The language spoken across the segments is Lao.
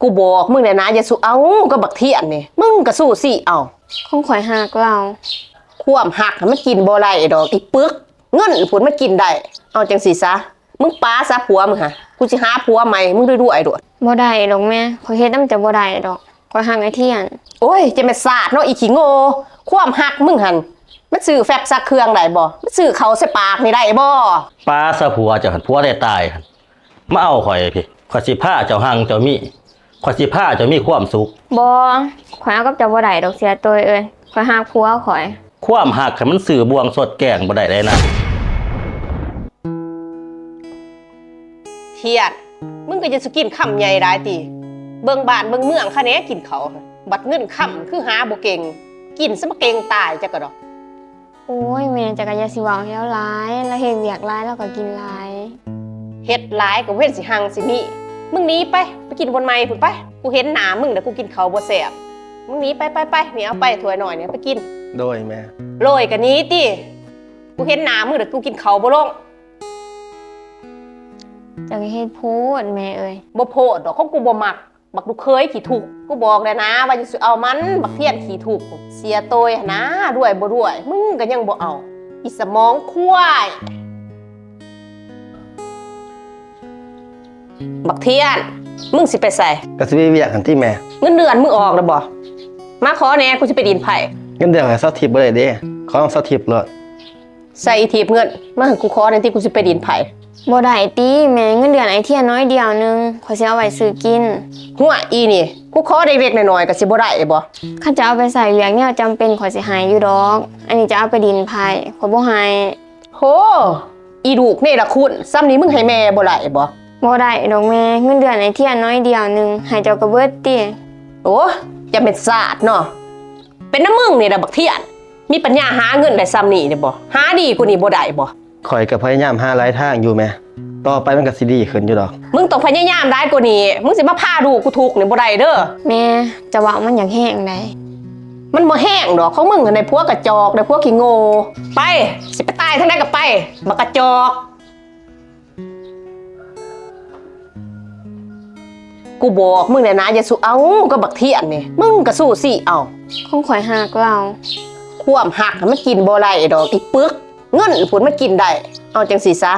ກູບອກມຶງແລ້ວນະ ຢ່າສູ່ເອົາກັບບັກທຽນນີ້ ມຶງກໍສູ້ຊີ້ເອົາ. ຂອງຂ້ອຍຮັກລາວ. ຄວາມຮັກມັນກິນບໍ່ໄດ້ດອກ ອີປຶກ. ເງິນພຸ້ນມັນກິນໄດ້. ເອົາຈັ່ງຊີ້ຊະ ມຶງປາຊະຜົວມຶງຫະ ກູຊິຫາຜົວໃໝ່ ມຶງລວຍໆໂລດ. ບໍ່ໄດ້ດອກແມ່ ຂ້ອຍເຮັດນຳເຈົ້າບໍ່ໄດ້ດອກ ຂ້ອຍຮັກອ້າຍທຽນ. ໂອ້ຍ ຈະແມ່ນຊາດເນາະ ອີຂີ້ໂງ່. ຄວາມຮັກມຶງຫັ້ນ ມັນຊື້ແຟັບຊັກເຄື່ອງໄດ້ບໍ່? ມັນຊື້ເຂົ້າໃສ່ປາກນີ້ໄດ້ບໍ່? ປາຊະຜົວເຈົ້າຫັ້ນ ຜົວແຕ່ຕາຍຫັ້ນ ມາເອົາຂ້ອຍພີ້ ຂ້ອຍຊິພາເຈົ້າຮັ່ງເຈົ້າມີ ຂ້ອຍຊິພາເຈົ້າມີຄວາມສຸກ. ບໍ່ ຂ້ອຍເອົາກັບເຈົ້າບໍ່ໄດ້ດອກ ເສຍໂຕຍເອີຍ ຂ້ອຍຮັກຜົວຂ້ອຍ. ຄວາມຮັກຫັ້ນມັນຊື້ບ່ວງສົດແກງບໍ່ໄດ້ເດ້ນາງ. ທຽນ ມຶງກໍຢ່າຊິກິນຄຳໃຫຍ່ຫຼາຍຕິ ເບິ່ງບ້ານເບິ່ງເມືອງຄະແນະ ກິນເຂົ້າ ບັດເງິນຄຳຄືຫາບໍ່ເກັ່ງ ກິນຊະບໍ່ເກັ່ງຕາຍຈັກກະດອກ. ໂອ້ຍ ແມ່ ເຈົ້າກໍຢ່າຊິເວົ້າໃຫ້ລາວຫຼາຍ ລາວເຮັດວຽກຫຼາຍ ລາວກໍກິນຫຼາຍ. ເຮັດຫຼາຍກໍເວັ້ນຊິຮັ່ງຊິມີ. ມຶງໜີໄປ ໄປກິນບ່ອນໃໝ່ພຸ້ນໄປ. ກູເຫັນໜ້າມຶງແລ້ວ ກູກິນເຂົ້າບໍ່ແຊບ. ມຶງໜີໄປ ໄປ ໄປ ນີ້ ເອົາໄປຖ້ວຍນ້ອຍນີ້ໄປກິນ. ໂດຍແມ່. ໂລຍກໍໜີຕິ ກູເຫັນໜ້າມຶງແລ້ວ ກູກິນເຂົ້າບໍ່ລົງ. ເຈົ້າກໍເຮັດໂພດແມ່ເອີຍ. ບໍ່ໂພດດອກ ຂອງກູບໍ່ມັກ. ບັກລູກເຂີຍຂີ້ທຸກ ກູບອກແລ້ວນະວ່າຢ່າສູ່ເອົາມັນ ບັກທຽນຂີ້ທຸກ ເສຍໂຕຍຫັ້ນນາ ລວຍບໍ່ລວຍ ມຶງກໍຍັງບໍ່ເອົາ ອີສະໝອງຄວາຍ. ບັກທຽນ ມຶງຊິໄປໃສ? ກໍຊິໄປວຽກຫັ້ນຕິແມ່. ເງິນເດືອນມຶງອອກແລ້ວບໍ່? ມາຂໍແດ່ ກູຊິໄປດິນໄພ້. ເງິນເດືອນຂ້ອຍເຊົາທິບບໍ່ໄດ້ເດ້ ຂໍນຳເຊົາທິບໂລດ. ໃສ່ອີ່ຖີບເງິນມາໃຫ້ກູຂໍແດ່ຕິ ກູຊິໄປດິນໄພ້. ບໍ່ໄດ້ຕິແມ່ ເງິນເດືອນອ້າຍທຽນໜ້ອຍດຽວໜຶ່ງ ຂ້ອຍຊິເອົາໄວ້ຊື້ກິນ. ຫ້ວຍ ອີ່ນີ້ ກູຂໍເລັກໆນ້ອຍໆກໍຊິບໍ່ໄດ້ບໍ່? ຄັນຈະເອົາໄປໃຊ້ວຽກແນວຈຳເປັນ ຂ້ອຍຊິໃຫ້ຢູ່ດອກ ອັນນີ້ຈະເອົາໄປດິນໄພ້ ຂ້ອຍບໍ່ໃຫ້. ໂຫ ອີລູກເນລະຄຸນ ສ່ຳນີ້ມຶງໃຫ້ແມ່ບໍ່ໄດ້ບໍ່? ບໍ່ໄດ້ດອກແມ່ ເງິນເດືອນອ້າຍທຽນໜ້ອຍດຽວໜຶ່ງ ໃຫ້ເຈົ້າກໍເບິດຕິ. ໂອ້ ຈະແມ່ນຊາດເນາະ ເປັນນຳມຶງນີ້ລະບັກທຽນ. ມີປັນຍາຫາເງິນໄດ້ສ່ຳນີ້ໄດ້ບໍ່? ຫາດີກວ່ານີ້ບໍ່ໄດ້ບໍ່? ຂ້ອຍກໍພະຍາຍາມຫາຫຼາຍທາງຢູ່ແມ່ ຕໍ່ໄປມັນກໍຊິດີຂຶ້ນຢູ່ດອກ. ມຶງຕ້ອງພະຍາຍາມຫຼາຍກວ່ານີ້ ມຶງຊິມາພາລູກກູທຸກນີ້ບໍ່ໄດ້ເດີ. ແມ່ ເຈົ້າເວົ້າມັນຢາກແຮງໃດ໋. ມັນບໍ່ແຮງດອກ ຂອງມຶງຫັ້ນໄດ້ຜົວກະຈອກ ໄດ້ຜົວຂີ້ໂງ່. ໄປ ຊິໄປຕາຍທາງໃດກໍໄປ ບັກກະຈອກ. ກູບອກມຶງແລ້ວນະ ຢ່າສູ່ເອົາກັບບັກທຽນນີ້ ມຶງກໍສູ້ຊີ້ເອົາ. ຂອງຂ້ອຍຮັກລາວ. ຄວາມຮັກມັນກິນບໍ່ໄດ້ດອກ ອີປຶກ. ເງິນພຸ້ນມັນກິນໄດ້. ເອົາຈັ່ງຊີ້ຊະ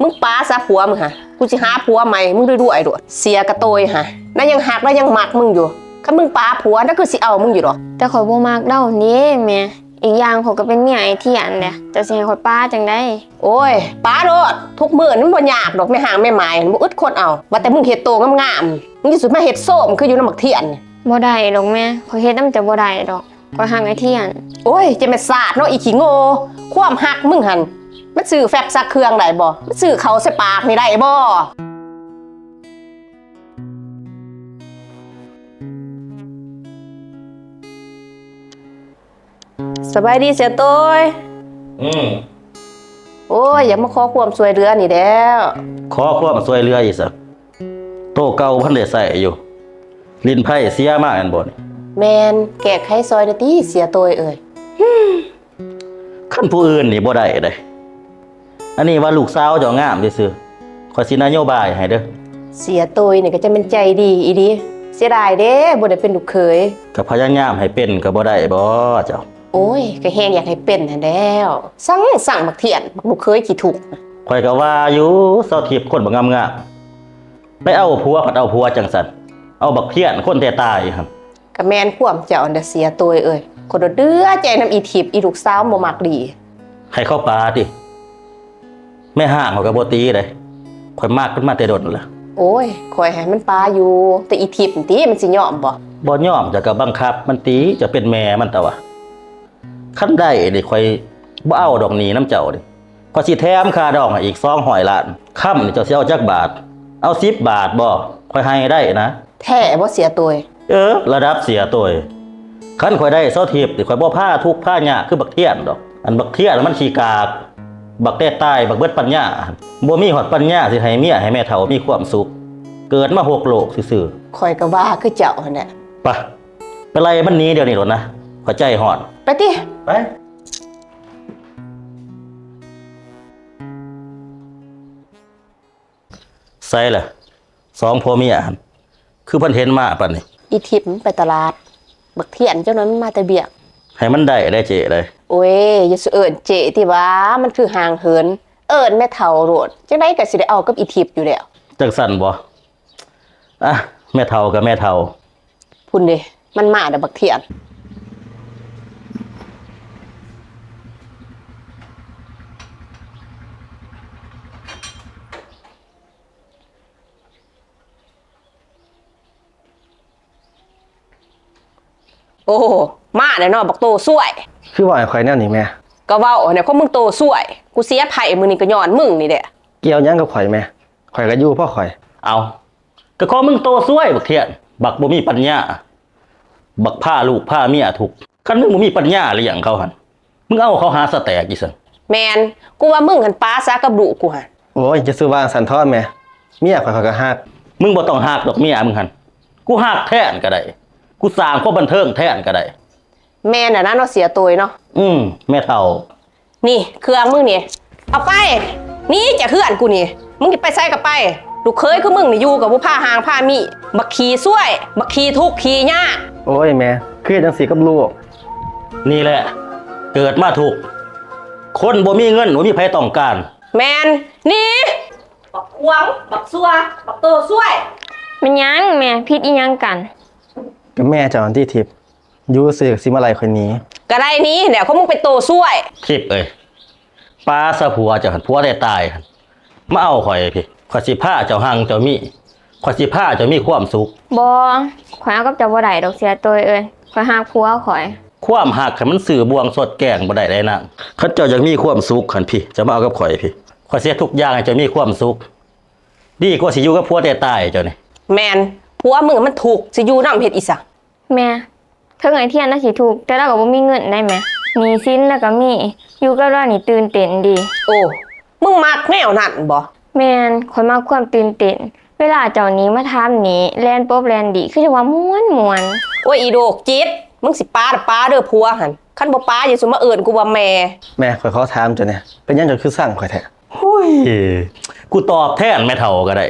ມຶງປາຊະຜົວມຶງຫະ ກູຊິຫາຜົວໃໝ່ ມຶງລວຍໆໂລດ ເສຍກະໂຕຍຫະ. ລາວຍັງຮັກ ລາວຍັງມັກມຶງຢູ່ ຄັນມຶງປາຜົວ ລາວຄືຊິເອົາມຶງຢູ່ດອກ. ແຕ່ຂ້ອຍບໍ່ມັກລາວເດ້ແມ່. ອີກຢ່າງຂ້ອຍກໍເປັນເມຍອ້າຍທຽນແຫຼະ ເຈົ້າຊິໃຫ້ຂ້ອຍປາຈັ່ງໃດ? ໂອ້ຍ ປາໂລດ ທຸກມື້ນີ້ມັນບໍ່ຍາກດອກ ແມ່ຮ້າງແມ່ໝ້າຍຫັ້ນບໍ່ອຶດຄົນເອົາ. ວ່າແຕ່ມຶງເຮັດໂຕງາມໆ ມຶງຢ່າສູ່ມາເຮັດໂຊມຄືຢູ່ນຳບັກທຽນນີ້. ບໍ່ໄດ້ດອກແມ່ ຂ້ອຍເຮັດນຳເຈົ້າບໍ່ໄດ້ດອກ ຂ້ອຍຮັກອ້າຍທຽນ. ໂອ້ຍ ຈະແມ່ນຊາດເນາະ ອີຂີ້ໂງ່. ຄວາມຮັກມຶງຫັ້ນ ມັນຊື້ແຟັບຊັກເຄື່ອງໄດ້ບໍ່? ມັນຊື້ເຂົ້າໃສ່ປາກນີ້ໄດ້ບໍ່? ສະບາຍດີເສຍໂຕຍ. ອືມ. ໂອ້ຍ ຢາກມາຂໍຄວາມຊ່ວຍເຫຼືອນີ້ແຫຼ້ວ. ຂໍຄວາມຊ່ວຍເຫຼືອອີກຊະ? ໂຕເກົ່າພັນໄດ້ໃຊ້ຢູ່ ຫຼິ້ນໄພ້ເສຍມາແມ່ນບໍ່ນີ້? ແມ່ນ. ແກ້ໄຂຊ່ອຍແດ່ຕິເສຍໂຕຍເອີຍ. ຄັນຜູ້ອື່ນນີ້ບໍ່ໄດ້ເດ້. ອັນນີ້ວ່າລູກສາວເຈົ້າງາມຊື່ໆ ຂ້ອຍຊິນະໂຍບາຍໃຫ້ເດີ້. ເສຍໂຕຍນີ້ກໍຈະແມ່ນໃຈດີອີ່ຫຼີ ເສຍດາຍເດ້ ບໍ່ໄດ້ເປັນລູກເຂີຍ. ກໍພະຍາຍາມໃຫ້ເປັນກໍບໍ່ໄດ້ບໍເຈົ້າ? ໂອ້ຍ ກໍແຮງຢາກໃຫ້ເປັນຫັ້ນແລ້ວ. ສັງສັງບັກທຽນ ບັກລູກເຂີຍຂີ້ທຸກ. ຂ້ອຍກໍວ່າຢູ່ ສາວທິບຄົນບັກງາມໆ ໄປເອົາຜົວ ພັດເອົາຜົວຈັ່ງຊັ້ນ ເອົາບັກທຽນຄົນແຕ່ຕາຍຫັ້ນ. ກະແມ່ນຄວາມເຈົ້າຫັ້ນແຫຼະເສຍໂຕຍເອີຍ. ຂ້ອຍໂດດເດືອໃຈນຳອີທິບ ອີລູກສາວບໍ່ມັກດີ. ໃຫ້ເຂົາປາຕິ? ແມ່ຮ້າງຂ້ອຍກໍບໍ່ຕີເດ້ ຂ້ອຍມັກມັນມາແຕ່ດົນລະ. ໂອ້ຍ ຂ້ອຍໃຫ້ມັນປາຢູ່ ແຕ່ອີທິບຫັ້ນຕິ ມັນຊິຍອມບໍ່? ບໍ່ຍອມ ເຈົ້າກໍບັງຄັບມັນຕິ ເຈົ້າເປັນແມ່ມັນຕະວະ. ຄັນໄດ້ນີ້ ຂ້ອຍບໍ່ເອົາດອກໜີ້ນຳເຈົ້ານີ້. ຂ້ອຍຊິແຖມຄ່າດອງໃຫ້ອີກສອງຮ້ອຍລ້ານ. ຄຳນີ້ເຈົ້າຊິເອົາຈັກບາດ? ເອົາສິບບາດບໍ່? ຂ້ອຍໃຫ້ໄດ້ນະ. ແທ້ບໍ່ເສຍໂຕຍ? ເອີ ລະດັບເສຍໂຕຍ. ຄັນຂ້ອຍໄດ້ສາວທິບນີ້ ຂ້ອຍບໍ່ພາທຸກພາຍາກຄືບັກທຽນດອກ. ອັນບັກທຽນມັນຂີ້ກາກ ບັກແຕ່ຕາຍ ບັກເບິດປັນຍາ. ບໍ່ມີຮອດປັນຍາຊິໃຫ້ເມຍໃຫ້ແມ່ເຖົ້າມີຄວາມສຸກ. ເກີດມາຫົກໂລກຊື່ໆ. ຂ້ອຍກໍວ່າຄືເຈົ້າຫັ້ນແຫຼະ. ປະ ໄປໄລ່ມັນໜີດຽວນີ້ໂລດນະ ຂ້ອຍໃຈຮ້ອນ. ໄປຕິ ໄປ. ໃສລະ ສອງຜົວເມຍຫັ້ນ? ຄືເພິ່ນເຫັນມາປານນີ້? ອີທິບມັນໄປຕະຫຼາດ. ບັກທຽນເຈົ້ານັ້ນມັນມາແຕ່ວຽກ. ໃຫ້ມັນໄດ້ແດ່ເຈ້ເອີຍ. ໂອ້ຍ ຢ່າຊິເອີ້ນເຈ້ຕິວ່າ ມັນຄືຫ່າງເຫີນ. ເອີ້ນແມ່ເຖົ້າໂລດ, ຈັ່ງໃດກໍຊິໄດ້ເອົາກັບອີທິບຢູ່ແລ້ວ. ຈັ່ງຊັ້ນບໍ? ອະ ແມ່ເຖົ້າກໍແມ່ເຖົ້າ. ພຸ້ນເດ ມັນມາແລ້ວບັກທຽນ. ໂອ້ ມາແລ້ວເນາະ ບັກໂຕຊວຍ. ຄືເວົ້າໃຫ້ຂ້ອຍແນວນີ້ແມ່? ກໍເວົ້າແນວຂອງມຶງໂຕຊວຍ. ກູເສຍໄພ້ມື້ນີ້ກໍຍ້ອນມຶງນີ້ແຫຼະ. ກ່ຽວຫຍັງກັບຂ້ອຍແມ່? ຂ້ອຍກໍຢູ່ພວກຂ້ອຍ. ເອົ້າ ກໍຂອງມຶງໂຕຊວຍ ບັກທຽນ, ບັກບໍ່ມີປັນຍາ, ບັກພາລູກພາເມຍທຸກ. ຄັນມຶງບໍ່ມີປັນຍາລ້ຽງເຂົາຫັ້ນ, ມຶງເອົາເຂົາຫາສະແຕກອີ່ສັງ. ແມ່ນ, ກູວ່າມຶງຫັ້ນປາສາກັບລູກກູຫັ້ນ. ໂອ້ຍ ຢ່າຊື່ວ່າຈັ່ງຊັ້ນເຖາະແມ່, ເມຍຂ້ອຍ ຂ້ອຍກໍຮັກ. ມຶງບໍ່ຕ້ອງຮັກດອກເມຍມຶງຫັ້ນ, ກູຮັກແທນກໍໄດ້, ກູສ້າງຄວາມບັນເທີງແທນກໍໄດ້. ແມ່ນແຫຼະນະເນາະ ເສຍໂຕຍເນາະ. ອືມ ແມ່ເຖົ້າ. ນີ້ເຄື່ອງມຶງນີ້ ເອົາໄປ. ໜີຈາກເຮືອນກູນີ້, ມຶງຊິໄປໃສກໍໄປ. ລູກເຂີຍຄືມຶງນີ້ຢູ່ກໍບໍ່ພາຮ່າງພາມີ, ບັກຂີ້ຊວຍ, ບັກຂີ້ທຸກຂີ້ຍາກ. ໂອ້ຍແມ່, ຄືເຮັດຈັ່ງຊີ້ກັບລູກ? ນີ້ແຫຼະ ເກີດມາທຸກ, ຄົນບໍ່ມີເງິນ ບໍ່ມີໃຜຕ້ອງການ. ແມ່ນ. ໜີ! ບັກຂວາງ, ບັກຊົ່ວ, ບັກໂຕຊວຍ. ແມ່ນຫຍັງແມ່? ຜິດອີ່ຫຍັງກັນ? ກໍແມ່ເຈົ້າຫັ້ນຕິທິບ. ຢູ່ຊື່ຊິມາໄລ່ຂ້ອຍໜີ. ກໍໄດ້ໜີແຫຼະ, ເພາະມຶງເປັນໂຕຊວຍ. ທິບເອີຍ, ປາຊະຜົວເຈົ້າຫັ້ນ, ຜົວແຕ່ຕາຍຫັ້ນ, ມາເອົາຂ້ອຍພີ້. ຂ້ອຍຊິພາເຈົ້າຮັ່ງເຈົ້າມີ, ຂ້ອຍຊິພາເຈົ້າມີຄວາມສຸກ. ບໍ່, ຂ້ອຍເອົາກັບເຈົ້າບໍ່ໄດ້ດອກ ເສຍໂຕຍເອີຍ, ຂ້ອຍຮັກຜົວຂ້ອຍ. ຄວາມຮັກຫັ້ນມັນຊື້ບ່ວງສົດແກງບໍ່ໄດ້ເດ້ນາງ. ຄັນເຈົ້າຢາກມີຄວາມສຸກຫັ້ນພີ້, ເຈົ້າມາເອົາກັບຂ້ອຍພີ້. ຂ້ອຍເຮັດທຸກຢ່າງໃຫ້ເຈົ້າມີຄວາມສຸກ, ດີກວ່າຊິຢູ່ກັບຜົວແຕ່ຕາຍເຈົ້ານີ້. ແມ່ນ, ຜົວມຶງມັນທຸກ, ຊິຢູ່ນຳເຮັດອີ່ສັງ? ແມ່, ເຖິງອ້າຍທຽນລາວຊິທຸກ, ແຕ່ລາວກໍບໍ່ມີເງິນໄດ໋ແມ່. ໜີ້ສິນລາວກໍມີ, ຢູ່ກັບລາວນີ້ຕື່ນເຕັ້ນດີ. ໂອ້, ມຶງມັກແນວນັ້ນບໍ? ແມ່ນ, ຂ້ອຍມັກຄວາມຕື່ນເຕັ້ນ. ເວລາເຈົ້ານີ້ມາຖາມນີ້, ແລ່ນປົບແລ່ນດີ, ຄືຈັ່ງວ່າມ່ວນໆ. ໂອ້ຍ ອີໂລກຈິດ, ມຶງຊິປາກໍປາເດີຜົວຫັ້ນ. ຄັນບໍ່ປາ, ຢ່າສູ່ມາເອີ້ນກູວ່າແມ່. ແມ່, ຂ້ອຍຂໍຖາມເຈົ້າແດ່, ເປັນຫຍັງເຈົ້າຄືຊັງຂ້ອຍແທ້? ໂອ້ຍ, ກູຕອບແທນແມ່ເຖົ້າກໍໄດ້.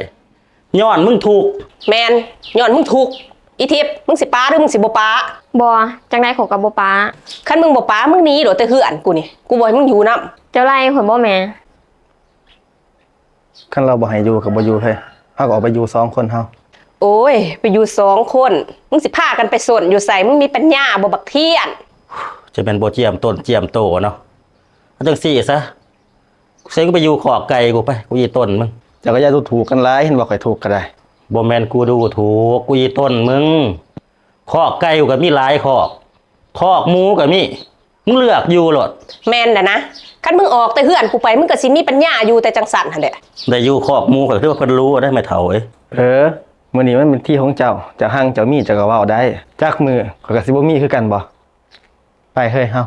ຍ້ອນມຶງທຸກ. ແມ່ນ, ຍ້ອນມຶງທຸກ. ອີທິບ, ມຶງຊິປາ ຫຼື ມຶງຊິບໍ່ປາ? ບໍ່, ຈັ່ງໃດຂ້ອຍກໍບໍ່ປາ. ຄັນມຶງບໍ່ປາ, ມຶງໜີໂລດແຕ່ເຮືອນກູນີ້, ກູບໍ່ໃຫ້ມຶງຢູ່ນຳ. ເຈົ້າໄລ່ຂ້ອຍບໍ່ແມ່? ຄັນລາວບໍ່ໃຫ້ຢູ່ກໍບໍ່ຢູ່ເຮີ້ຍ, ເຮົາກໍອອກໄປຢູ່ສອງຄົນເຮົາ. ໂອ້ຍ, ໄປຢູ່ສອງຄົນ, ມຶງຊິພາກັນໄປສົນຢູ່ໃສ? ມຶງມີປັນຍາບໍ່ ບັກທຽນ? ຈະແມ່ນບໍ່ຈຽມຕົນຈຽມໂຕເນາະ. ເອົາຈັ່ງຊີ້ຊະ, ເສັງໄປຢູ່ຄອກໄກ່ກູໄປ, ກູອີ່ຕົນມຶງ. ເຈົ້າກໍຢ່າດູຖູກກັນຫຼາຍ, ເຫັນບໍ່ຂ້ອຍທຸກກໍໄດ້. ບໍ່ແມ່ນກູດູຖູກ, ກູອີ່ຕົນມຶງ. ຄອກໄກ່ກູກໍມີຫຼາຍຄອກ, ຄອກໝູກໍມີ, ມຶງເລືອກຢູ່ໂລດ. ແມ່ນແຫຼະນະ, ຄັນມຶງອອກແຕ່ເຮືອນກູໄປ, ມຶງກໍຊິມີປັນຍາຢູ່ແຕ່ຈັ່ງຊັ້ນຫັ້ນແຫຼະ. ໄດ້ຢູ່ຄອກໝູ ຂ້ອຍຖືວ່າເພິ່ນຫຼູເດ້ ແມ່ເຖົ້າເອີຍ. ເອີ, ມື້ນີ້ມັນເປັນທີຂອງເຈົ້າ, ເຈົ້າຮັ່ງເຈົ້າມີ ເຈົ້າກໍເວົ້າໄດ້. ຈັກມື້ຂ້ອຍກໍຊິບໍ່ມີຄືກັນບໍ? ໄປເຮີ້ຍເຮົາ.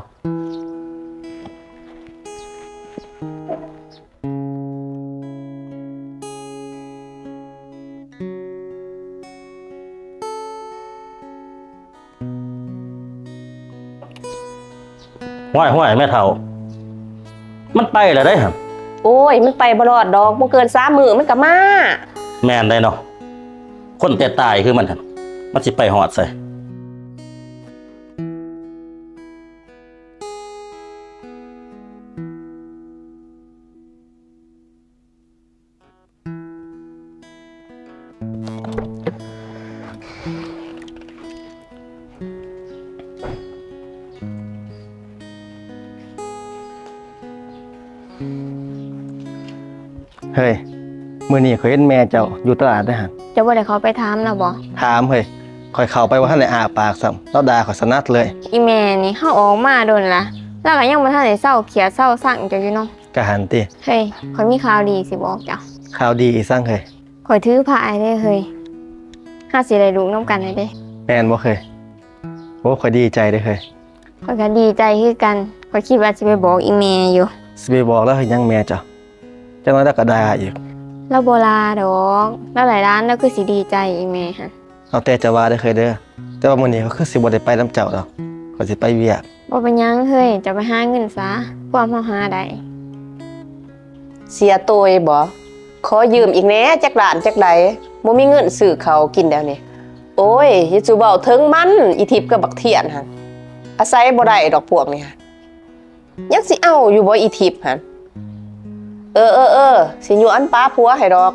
ຫ້ວຍໆ ແມ່ເຖົ້າ, ມັນໄປແລ້ວເດ້ຫັ້ນ. ໂອ້ຍ, ມັນໄປບໍ່ລອດດອກ, ບໍ່ເກີນສາມມື້ມັນກໍມາ. ແມ່ນໄດ໋ເນາະ, ຄົນແຕ່ຕາຍຄືມັນຫັ້ນ, ມັນຊິໄປຮອດໃສ? ເຮີ້ຍ, ມື້ນີ້ຂ້ອຍເຫັນແມ່ເຈົ້າຢູ່ຕະຫຼາດເດ້ຫັ້ນ. ເຈົ້າບໍ່ໄດ້ເຂົ້າໄປຖາມລາວບໍ? ຖາມເຮີ້ຍ, ຂ້ອຍເຂົ້າໄປບໍ່ທັນໄດ້ອ້າປາກຊ້ຳ, ລາວດ່າຂ້ອຍສະໜັດເລີຍ. ອີ່ແມ່ນີ້, ເຮົາອອກມາດົນລະ, ລາວກໍຍັງບໍ່ທັນໄດ້ເຊົາກຽດເຊົາຊັງເຈົ້າຢູ່ເນາະ. ກະຫັ້ນຕິ. ເຮີ້ຍ, ຂ້ອຍມີຂ່າວດີຊິບອກເຈົ້າ. ຂ່າວດີອີ່ສັງເຮີ້ຍ? ຂ້ອຍຖືພາຍເດ້ເຮີ້ຍ, ເຮົາຊິໄດ້ລູກນຳກັນແລ້ວເດ້. ແມ່ນບໍ່ເຮີ້ຍ? ໂອ້, ຂ້ອຍດີໃຈເດ້ເຮີ້ຍ. ຂ້ອຍກໍດີໃຈຄືກັນ, ຂ້ອຍຄິດວ່າຊິໄປບອກອີ່ແມ່ຢູ່. ຊິໄປບອກລາວເຮັດຫຍັງແມ່ເຈົ້າ? ຈັກໜ້ອຍລາວກໍດ່າອີກ. ລາວບໍ່ດ່າດອກ, ລາວໄດ້ຫຼານ ລາວຄືຊິດີໃຈອີ່ແມ່ຫັ້ນ. ເອົາແຕ່ເຈົ້າວ່າເດີເຄີຍເດີ, ແຕ່ວ່າມື້ນີ້ຂ້ອຍຄືຊິບໍ່ໄດ້ໄປນຳເຈົ້າດອກ, ຂ້ອຍຊິໄປວຽກ. ບໍ່ເປັນຫຍັງເຮີ້ຍ, ເຈົ້າໄປຫາເງິນຊະ, ຄວາມເຮົາຫາໄດ້. ເສຍໂຕຍບໍ? ຂໍຢືມອີກແດ່, ຈັກລ້ານຈັກໃດ, ບໍ່ມີເງິນຊື້ເຂົ້າກິນແລ້ວນີ້. ໂອ້ຍ ຢ່າສູ່ເວົ້າເຖິງມັນ ອີທິບກັບບັກທຽນຫັ້ນ ອາໄສບໍ່ໄດ້ດອກພວກນີ້ຫັ້ນ. ຍັງຊິເອົາຢູ່ບໍ່ອີທິບຫັ້ນ? ເອີໆໆ ຊິຍົວນປາຜົວໃຫ້ດອກ.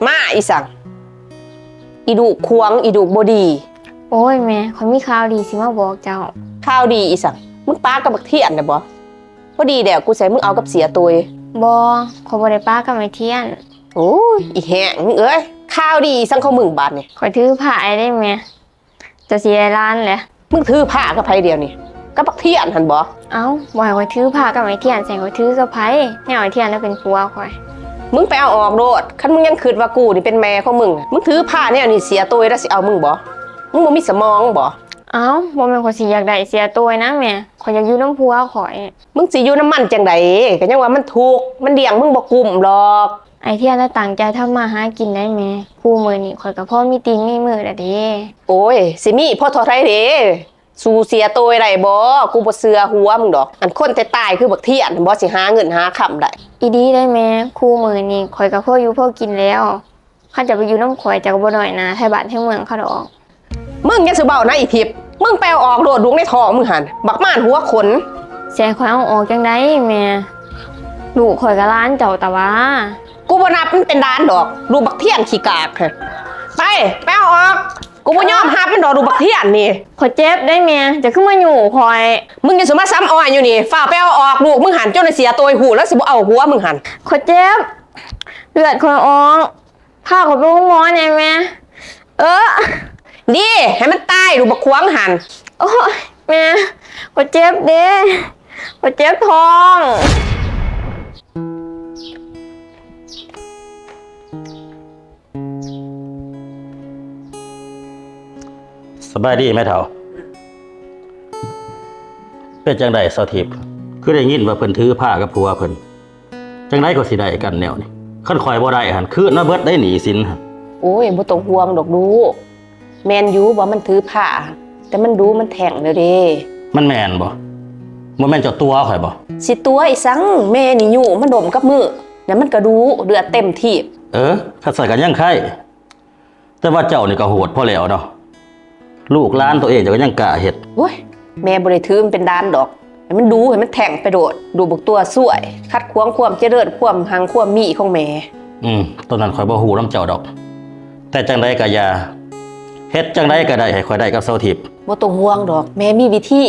ມາອີສັງ ອີລູກຂວາງ ອີລູກບໍ່ດີ. ໂອ້ຍແມ່ ຂ້ອຍມີຂ່າວດີຊິມາບອກເຈົ້າ. ຂ່າວດີອີສັງ? ມຶງປາກັບບັກທຽນແລ້ວບໍ່? ພໍດີແລ້ວ ກູຊິໃຫ້ມຶງເອົາກັບເສຍໂຕຍ. ບໍ່ ຂ້ອຍບໍ່ໄດ້ປາກັບໄອ້ທຽນ. ໂອ້ຍ ອີແຫ້ງເອີຍ ຂ່າວດີອີສັງຂອງມຶງບາດນີ້? ຂ້ອຍຖືພ້າໄດ້ແມ່. ເຈົ້າຊິໄດ້ຫຼານແຫຼະ. ມຶງຖືພ້າກັບໃຜດຽວນີ້? ກັບບັກທຽນຫັ້ນບໍ? ເອົ້າ ບໍ່ໃຫ້ຂ້ອຍຖືພ້າກັບໄອ້ທຽນ ຊິໃຫ້ຂ້ອຍຖືກັບໃຜ? ແນວໄອ້ທຽນລະເປັນຜົວຂ້ອຍ. ມຶງໄປເອົາອອກໂລດ ຄັນມຶງຍັງຄິດວ່າກູນີ້ເປັນແມ່ຂອງມຶງ. ມຶງຖືພ້າແນວນີ້ ເສຍໂຕຍລະຊິເອົາມຶງບໍ? ມຶງບໍ່ມີສະໝອງບໍ? ເອົ້າ ບໍ່ແມ່ນຂ້ອຍຊິຢາກໄດ້ເສຍໂຕຍນະແມ່ ຂ້ອຍຢາກຢູ່ນຳຜົວຂ້ອຍ. ມຶງຊິຢູ່ນຳມັນຈັ່ງໃດ? ກະຍັງວ່າມັນທຸກ ມັນລ້ຽງມຶງບໍ່ກຸ້ມດອກ. ອ້າຍທຽນລະຕັ້ງໃຈທຳມາຫາກິນໄດ໋ແມ່ ຄູ່ມື້ນີ້ຂ້ອຍກະພໍມີຕີນມີມືລະເດ. ໂອ້ຍ ຊິມີພໍເທົ່າໃດເດ? ສູ້ເສຍໂຕຍໄດ້ບໍ່? ກູບໍ່ເຊື່ອຫົວມຶງດອກ. ອັນຄົນຕາຍໆຄືບັກທຽນຫັ້ນບໍ່ ຊິຫາເງິນຫາຄຳໄດ້? ອີ່ຫຼີໄດ໋ແມ່ ຄູ່ມື້ນີ້ຂ້ອຍກະພໍຢູ່ພໍກິນແລ້ວ. ຄັນເຈົ້າໄປຢູ່ນຳຂ້ອຍ ເຈົ້າກະບໍ່ນ້ອຍໜ້າໄທບ້ານໄທເມືອງເຂົາດອກ. ມຶງຢ່າສູ່ເວົ້ານະອີທິບ ມຶງໄປເອົາອອກໂລດລູກໃນທ້ອງມຶງຫັ້ນ ບັກມານຫົວຂົນ. ຊິໃຫ້ຂ້ອຍເອົາອອກຈັ່ງໃດແມ່ ລູກຂ້ອຍກະຫຼານເຈົ້າຕາຫວາ. ກູບໍ່ນັບມັນເປັນຫຼານດອກ ລູກບັກທຽນຂີ້ກາກຫັ້ນ. ໄປ ໄປເອົາອອກ ກູບໍ່ຍອມຮັບມັນດອກ ລູກບັກທຽນນີ້. ຂ້ອຍເຈັບໄດ໋ແມ່ ເຈົ້າຄືມາຍູ້ຂ້ອຍ. ມຶງຢ່າສູ່ມາຊຳອ້ອຍຢູ່ນີ້ ຟ້າວໄປເອົາອອກລູກມຶງຫັ້ນ ຈົນວ່າເສຍໂຕຍຮູ້ລະຊິບໍ່ເອົາຜົວມຶງຫັ້ນ. ຂ້ອຍເຈັບ ເລືອດຂ້ອຍອອກ. ພາຂ້ອຍໄປໂຮງໝໍແດ່ແມ່. ເອີ ດີ ໃຫ້ມັນຕາຍລູກບັກຂວາງຫັ້ນ. ໂອ້ຍ ແມ່ ຂ້ອຍເຈັບເດ້ ຂ້ອຍເຈັບທ້ອງ. ສະບາຍດີແມ່ເຖົ້າ. ເປັນຈັ່ງໃດສາວທິບ ຄືໄດ້ຍິນວ່າເພິ່ນຖືພາກັບຜົວເພິ່ນ? ຈັ່ງໃດກໍຊິໄດ້ກັນແນວນີ້ ຄັນຂ້ອຍບໍ່ໄດ້ຫັ້ນ ຄືນມາເບິດໄດ໋ໜີ້ສິນຫັ້ນ. ໂອ້ຍ ບໍ່ຕ້ອງຫ່ວງດອກລູກ ແມ່ນຢູ່ວ່າມັນຖືພາ ແຕ່ມັນດຸມັນແທງແລ້ວເດ້. ມັນແມ່ນບໍ່? ບໍ່ແມ່ນເຈົ້າຕົວະຂ້ອຍບໍ່? ຊິຕົວະອີ່ສັງ ແມ່ນີ້ຍູ້ມັນດົມກັບມື ແລ້ວມັນກະດຸ ເລືອດເຕັມທີບ. ເອີ ຄັນຊັ້ນກະຍັງໄຄ ແຕ່ວ່າເຈົ້ານີ້ກະໂຫດພໍແລ້ວເນາະ ລູກຫຼານໂຕເອງເຈົ້າກະຍັງກ້າເຮັດ. ໂອ້ຍ ແມ່ບໍ່ໄດ້ຖືມັນເປັນຫຼານດອກ ໃຫ້ມັນດຸໃຫ້ມັນແທງໄປໂລດ. ລູກບັກຕົວະຊວຍ ຂັດຂວາງຄວາມຈະເລີນ ຄວາມຮັ່ງຄວາມມີຂອງແມ່. ອືມ ໂຕນັ້ນຂ້ອຍບໍ່ຮູ້ນຳເຈົ້າດອກ ແຕ່ຈັ່ງໃດກະຢ່າ ເຮັດຈັ່ງໃດກະໄດ້ໃຫ້ຂ້ອຍໄດ້ກັບສາວທິບ. ບໍ່ຕ້ອງຫ່ວງດອກ ແມ່ມີວິທີ.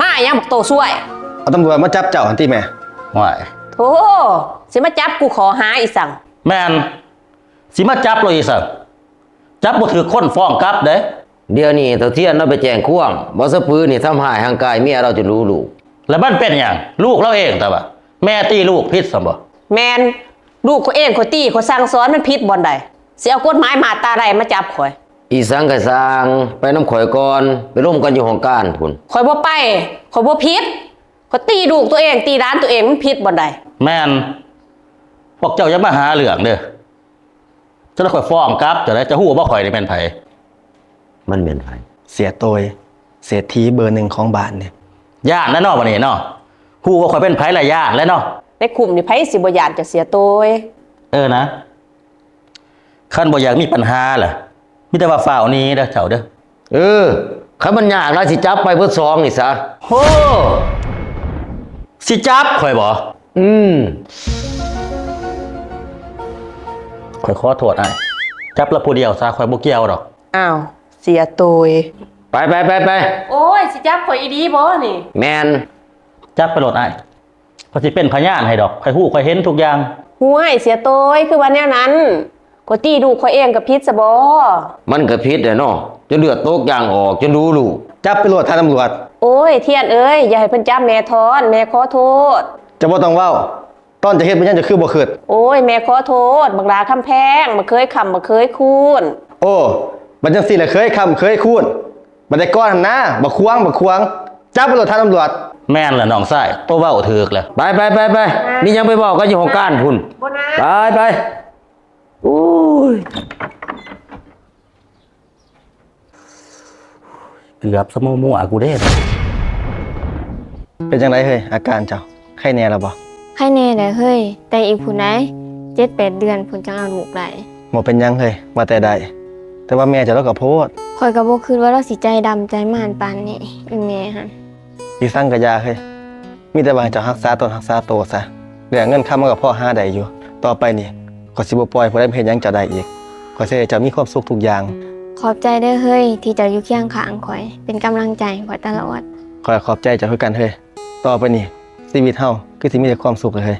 ມາຫຍັງບັກໂຕຊວຍ? ເອົາຕຳຫຼວດມາຈັບເຈົ້າຫັ້ນຕິແມ່. ວ້າຍ ໂທ້ ຊິມາຈັບກູຂໍ້ຫາອີ່ສັງ? ແມ່ນ ຊິມາຈັບໂລດອີ່ສັງ? ຈັບບໍ່ຖືກຄົນຟ້ອງກັບເດ້. ດຽວນີ້ເຖົ້າທຽນລາວໄປແຈ້ງຄວາມວ່າສະປືນີ້ທຳຮ້າຍຮ່າງກາຍເມຍລາວຈົນດຸລູກ. ແລ້ວມັນເປັນຫຍັງ? ລູກລາວເອງຕາຫວາ ແມ່ຕີລູກຜິດຊັ້ນບໍ່? ແມ່ນ ລູກຂ້ອຍເອງ ຂ້ອຍຕີ ຂ້ອຍສັ່ງສອນ ມັນຜິດບ່ອນໃດ? ຊິເອົາກົດໝາຍມາດຕາໃດມາຈັບຂ້ອຍ? ອີ່ສັງກະຊ່າງ ໄປນຳຂ້ອຍກ່ອນ ໄປລົມກັນຢູ່ຫ້ອງການພຸ້ນ. ຂ້ອຍບໍ່ໄປ ຂ້ອຍບໍ່ຜິດ ຂ້ອຍຕີລູກໂຕເອງ ຕີຫຼານໂຕເອງ ມັນຜິດບ່ອນໃດ? ແມ່ນ ພວກເຈົ້າຢ່າມາຫາເລື່ອງເດີ. ຈະໄດ້ຂ້ອຍຟ້ອງກັບເຈົ້າໄດ໋. ເຈົ້າຮູ້ບໍ່ຂ້ອຍນີ້ແມ່ນໃຜ? ມັນແມ່ນໃຜ? ເສຍໂຕຍ ເສດຖີເບີໜຶ່ງຂອງບ້ານນີ້. ຢ້ານແລ້ວເນາະ ບາດນີ້ເນາະ ຮູ້ວ່າຂ້ອຍເປັນໃຜລະຢ້ານແລ້ວເນາະ. ໃນຄຸ້ມນີ້ໃຜຊິບໍ່ຢ້ານເຈົ້າເສຍໂຕຍ? ເອີນະ ຄັນບໍ່ຢາກມີບັນຫາລະ ມີແຕ່ວ່າຟ້າວໜີເດີເຈົ້າເດີ. ເອີ ຄັນມັນຍາກຫຼາຍ ຊິຈັບໄປເບິດສອງນີ້ຊະ. ໂຫ ຊິຈັບຂ້ອຍບໍ? ອືມ ຂ້ອຍຂໍໂທດອ້າຍ ຈັບລະຜູ້ດຽວຊະ ຂ້ອຍບໍ່ກ່ຽວດອກ. ອ້າວ ເສຍໂຕຍ. ໄປ ໄປ ໄປ ໄປ. ໂອ້ຍ ຊິຈັບຂ້ອຍອີ່ຫຼີບໍນີ້? ແມ່ນ ຈັບໄປໂລດອ້າຍ. ຂ້ອຍຊິເປັນພະຍານໃຫ້ດອກ ຂ້ອຍຮູ້ ຂ້ອຍເຫັນທຸກຢ່າງ. ຫ້ວຍ ເສຍໂຕຍ ຄືວ່າແນວນັ້ນ? ຂ້ອຍຕີລູກຂ້ອຍເອງກະຜິດຊະບໍ? ມັນກະຜິດແຫຼະເນາະ ຈົນເລືອດຕົກຢາງອອກ ຈົນດຸລູກ. ຈັບໄປໂລດທ່ານຕຳຫຼວດ. ໂອ້ຍ ທຽນເອີຍ ຢ່າໃຫ້ເພິ່ນຈັບແມ່ທ້ອນ ແມ່ຂໍໂທດ. ເຈົ້າບໍ່ຕ້ອງເວົ້າ ຕອນເຈົ້າເຮັດແມ່ນຫຍັງເຈົ້າຄືບໍ່ຄິດ? ໂອ້ຍ ແມ່ຂໍໂທດ ບັກຫຼ້າຄຳແພງ ບັກເຂີຍຄ້ຳ ບັກເຂີຍຄູນ. ໂອ້ ບັດຈັ່ງຊີ້ລະເຂີຍຄ້ຳເຂີຍຄູນ. ບັດແຕ່ກ່ອນຫັ້ນນາ ບັກຂວາງ ບັກຂວາງ. ຈັບໄປໂລດທ່ານຕຳຫຼວດ. ແມ່ນລະນ້ອງຊາຍ ໂຕເວົ້າຖືກລະ. ໄປ ໄປ ໄປ ໄປ. ມີຫຍັງໄປເວົ້າກັນຢູ່ຫ້ອງການພຸ້ນ. ໄປ ໄປ. ໂອ້ຍ. ເກືອບສະໂມມົວກູເດ້. ເປັນຈັ່ງໃດເຮີ້ຍ ອາການເຈົ້າ ໄຄແນ່ແລ້ວບໍ່? ໄຄແນ່ແລ້ວເຮີ້ຍ ແຕ່ອີກພຸ້ນໃດ໋ ເຈັດແປດເດືອນພຸ້ນຈັ່ງເອົາລູກໄດ້. ບໍ່ເປັນຫຍັງເຮີ້ຍ ວ່າແຕ່ໄດ້ ແຕ່ວ່າແມ່ເຈົ້າລາວກໍໂພດ. ຂ້ອຍກໍບໍ່ຄິດວ່າລາວຊິໃຈດຳໃຈໝ້ານປານນີ້ ອີແມ່ຫັ້ນ. ອີສັງກໍຢ່າເຮີ້ຍ ມີແຕ່ວ່າໃຫ້ເຈົ້າຮັກສາຕົນຮັກສາໂຕຊະ ເລື່ອງເງິນຄຳມັນກໍພໍຫາໄດ້ຢູ່. ຕໍ່ໄປນີ້ ຂ້ອຍຊິບໍ່ປ່ອຍຜູ້ໃດມາເຮັດຫຍັງເຈົ້າໄດ້ອີກ. ຂ້ອຍຊິເຮັດໃຫ້ເຈົ້າມີຄວາມສຸກທຸກຢ່າງ. ຂອບໃຈເດີເຮີ້ຍ ທີ່ເຈົ້າຢູ່ຄຽງຂ້າງຂ້ອຍ ເປັນກຳລັງໃຈໃຫ້ຂ້ອຍຕະຫຼອດ. ຂ້ອຍຂອບໃຈເຈົ້າຄືກັນເຮີ້ຍ. ຕໍ່ໄປນີ້ ຊີວິດເຮົາຄືຊິມີແຕ່ຄວາມສຸກເລີຍເຮີ້ຍ.